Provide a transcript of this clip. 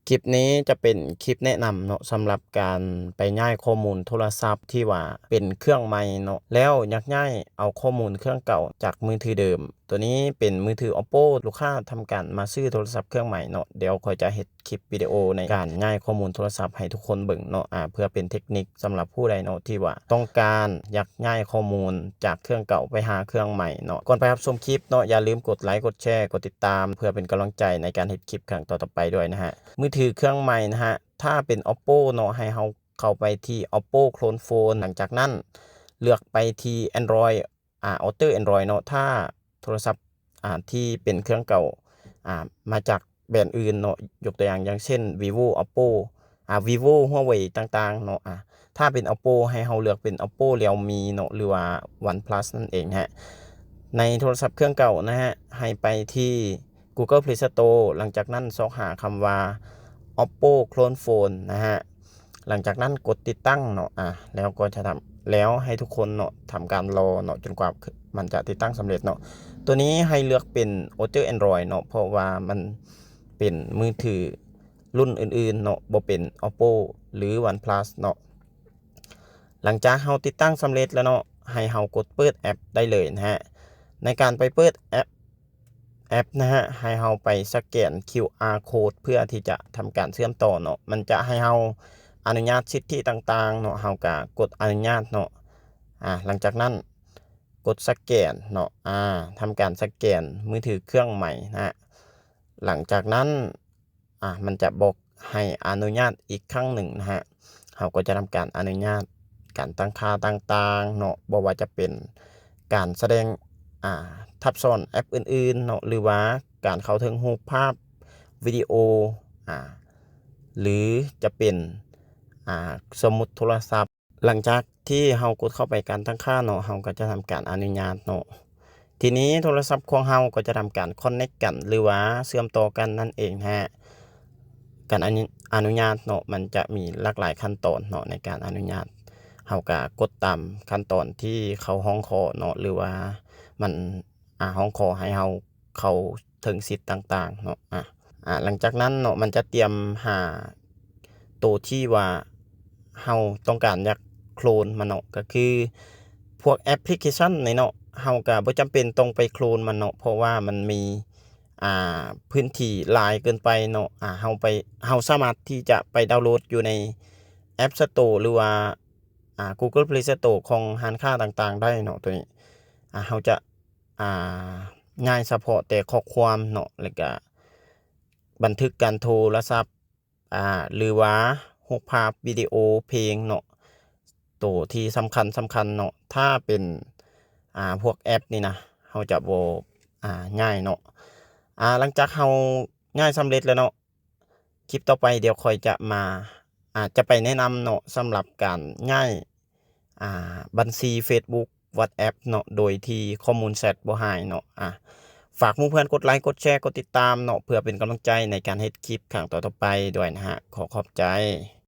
ຄລິບນີ້ຈະເປັນຄລິບແນະນຳເນາະ ສຳລັບການໄປຍ້າຍຂໍ້ມູນໂທລະສັບທີ່ວ່າເປັນເຄື່ອງໃໝ່ເນາະ ແລ້ວຢາກຍ້າຍເອົາຂໍ້ມູນເຄື່ອງເກົ່າຈາກມືຖືເດີມ. ໂຕນີ້ເປັນມືຖື Oppo ລູກຄ້າທຳການມາຊື້ໂທລະສັບເຄື່ອງໃໝ່ເນາະ. ດຽວຂ້ອຍຈະເຮັດຄລິບວິດີໂອໃນການຍ້າຍຂໍ້ມູນໂທລະສັບໃຫ້ທຸກຄົນເບິ່ງເນາະ ອາ ເພື່ອເປັນເທັກນິກສຳລັບຜູ້ໃດເນາະ ທີ່ວ່າຕ້ອງການຢາກຍ້າຍຂໍ້ມູນຈາກເຄື່ອງເກົ່າໄປຫາເຄື່ອງໃໝ່ເນາະ. ກ່ອນໄປຮັບຊົມຄລິບເນາະ ຢ່າລືມກົດໄລ ກົດແຊ ກົດຕິດຕາມ ເພື່ອເປັນກຳລັງໃຈໃນການເຮັດຄລິບຄັ້ງຕໍ່ໆໄປດ້ວຍນະຮະ. ມືຖືເຄື່ອງໃໝ່ນະຮະ ຖ້າເປັນ Oppo ເນາະ ໃຫ້ເຮົາເຂົ້າໄປທີ່ Oppo Clone Phone ຫຼັງຈາກນັ້ນເລືອກໄປທີ່ Android ອາ Auto Android ເນາະ. ຖ້າໂທລະສັບ ອາ ທີ່ເປັນເຄື່ອງເກົ່າ ອາ ມາຈາກແບຣນອື່ນເນາະ ຍົກຕົວຢ່າງ ຢ່າງເຊັ່ນ Vivo Oppo ອາ Vivo Huawei ຕ່າງໆເນາະ. ອາ ຖ້າເປັນ Oppo ໃຫ້ເຮົາເລືອກເປັນ Oppo Realme ເນາະ ຫຼືວ່າ OnePlus ນັ້ນເອງນະຮະ. ໃນໂທລະສັບເຄື່ອງເກົ່ານະຮະ ໃຫ້ໄປທີ່ Google Play Store ຫຼັງຈາກນັ້ນຊອກຫາຄຳວ່າ Oppo Clone Phone ນະຮະ. ຫຼັງຈາກນັ້ນກົດຕິດຕັ້ງເນາະ ອາ ແລ້ວກໍຈະທຳ ແລ້ວໃຫ້ທຸກຄົນເນາະ ທຳການລໍເນາະ ຈົນກວ່າມັນຈະຕິດຕັ້ງສຳເລັດເນາະ. ໂຕນີ້ໃຫ້ເລືອກເປັນ Auto Android ເນາະ ເພາະວ່າມັນເປັນມືຖືລຸ້ນອື່ນໆເນາະ ບໍ່ເປັນ Oppo ຫຼື OnePlus ເນາະ. ຫຼັງຈາກເຮົາຕິດຕັ້ງສຳເລັດແລ້ວເນາະ ໃຫ້ເຮົາກົດເປີດແອັບໄດ້ເລີຍນະຮະ. ໃນການໄປເປີດແອັບ ແອັບນະຮະ ໃຫ້ເຮົາໄປສະແກນ QR code ເພື່ອທີ່ຈະທຳການເຊື່ອມຕໍ່ເນາະ. ມັນຈະໃຫ້ເຮົາອະນຸຍາດສິດທິຕ່າງໆເນາະ ເຮົາກະກົດອະນຸຍາດເນາະ. ອາ ຫຼັງຈາກນັ້ນກົດສະແກນເນາະ ອາ ທຳການສະແກນມືຖືເຄື່ອງໃໝ່ນະ. ຫຼັງຈາກນັ້ນ ອາ ມັນຈະບອກໃຫ້ອະນຸຍາດອີກຄັ້ງໜຶ່ງນະຮະ. ເຮົາກໍຈະທຳການອະນຸຍາດການຕັ້ງຄ່າຕ່າງໆເນາະ ບໍ່ວ່າຈະເປັນການສະແດງ ອາ ທັບຊ້ອນແອັບອື່ນໆເນາະ ຫຼືວ່າການເຂົ້າເຖິງຮູບພາບ ວິດີໂອ ອາ ຫຼືຈະເປັນ ອາ ສົມມຸດໂທລະສັບ. ຫຼັງຈາກທີ່ເຮົາກົດເຂົ້າໄປການຕັ້ງຄ່າເນາະ ເຮົາກໍຈະທຳການອະນຸຍາດເນາະ. ທີນີ້ໂທລະສັບຂອງເຮົາກໍຈະທຳການ connect ກັນ ຫຼືວ່າເຊື່ອມຕໍ່ກັນນັ້ນເອງນະຮະ. ການອະນຸ ອະນຸຍາດເນາະ ມັນຈະມີຫຼາກຫຼາຍຂັ້ນຕອນເນາະ ໃນການອະນຸຍາດ. ເຮົາກະກົດຕາມຂັ້ນຕອນທີ່ເຂົາຮ້ອງຂໍເນາະ ຫຼືວ່າມັນ ອາ ຮ້ອງຂໍໃຫ້ເຮົາເຂົ້າເຖິງສິດຕ່າງໆເນາະ. ອາ ອາ ຫຼັງຈາກນັ້ນເນາະ ມັນຈະຕຽມຫາໂຕທີ່ວ່າເຮົາຕ້ອງການຢາກໂຄລນມັນເນາະ ກໍຄືພວກແອັບພລິເຄຊັນນີ້ເນາະ. ເຮົາກະບໍ່ຈຳເປັນຕ້ອງໄປໂຄລນມັນເນາະ ເພາະວ່າມັນມີ ອາ ພື້ນທີ່ຫຼາຍເກີນໄປເນາະ. ອາ ເຮົາໄປ ເຮົາສາມາດທີ່ຈະໄປດາວໂຫຼດຢູ່ໃນ App Store ຫຼືວ່າ ອາ Google Play Store ຂອງຮ້ານຄ້າຕ່າງໆໄດ້ເນາະ. ໂຕນີ້ ອາ ເຮົາຈະ ອາ ຍ້າຍສະເພາະແຕ່ຂໍ້ຄວາມເນາະ ແລ້ວກະບັນທຶກການໂທລະສັບ ອາ ຫຼືວ່າຮູບພາບ ວິດີໂອ ເພງເນາະ ໂຕທີ່ສຳຄັນ ສຳຄັນເນາະ. ຖ້າເປັນ ອາ ພວກແອັບນີ້ນະ ເຮົາຈະບໍ່ ອາ ຍ້າຍເນາະ. ອາ ຫຼັງຈາກເຮົາຍ້າຍສຳເລັດແລ້ວເນາະ ຄລິບຕໍ່ໄປດຽວຂ້ອຍຈະມາ ອາ ຈະໄປແນະນຳເນາະ ສຳລັບການຍ້າຍ ອາ ບັນຊີ Facebook WhatsApp ເນາະ ໂດຍທີ່ຂໍ້ມູນແຊັດບໍ່ຫາຍເນາະ. ອາ ຝາກໝູ່ເພື່ອນກົດໄລ ກົດແຊ ກົດຕິດຕາມເນາະ ເພື່ອເປັນກຳລັງໃຈໃນການເຮັດຄລິບຄັ້ງຕໍ່ໆໄປດ້ວຍນະຮະ. ຂໍຂອບໃຈ.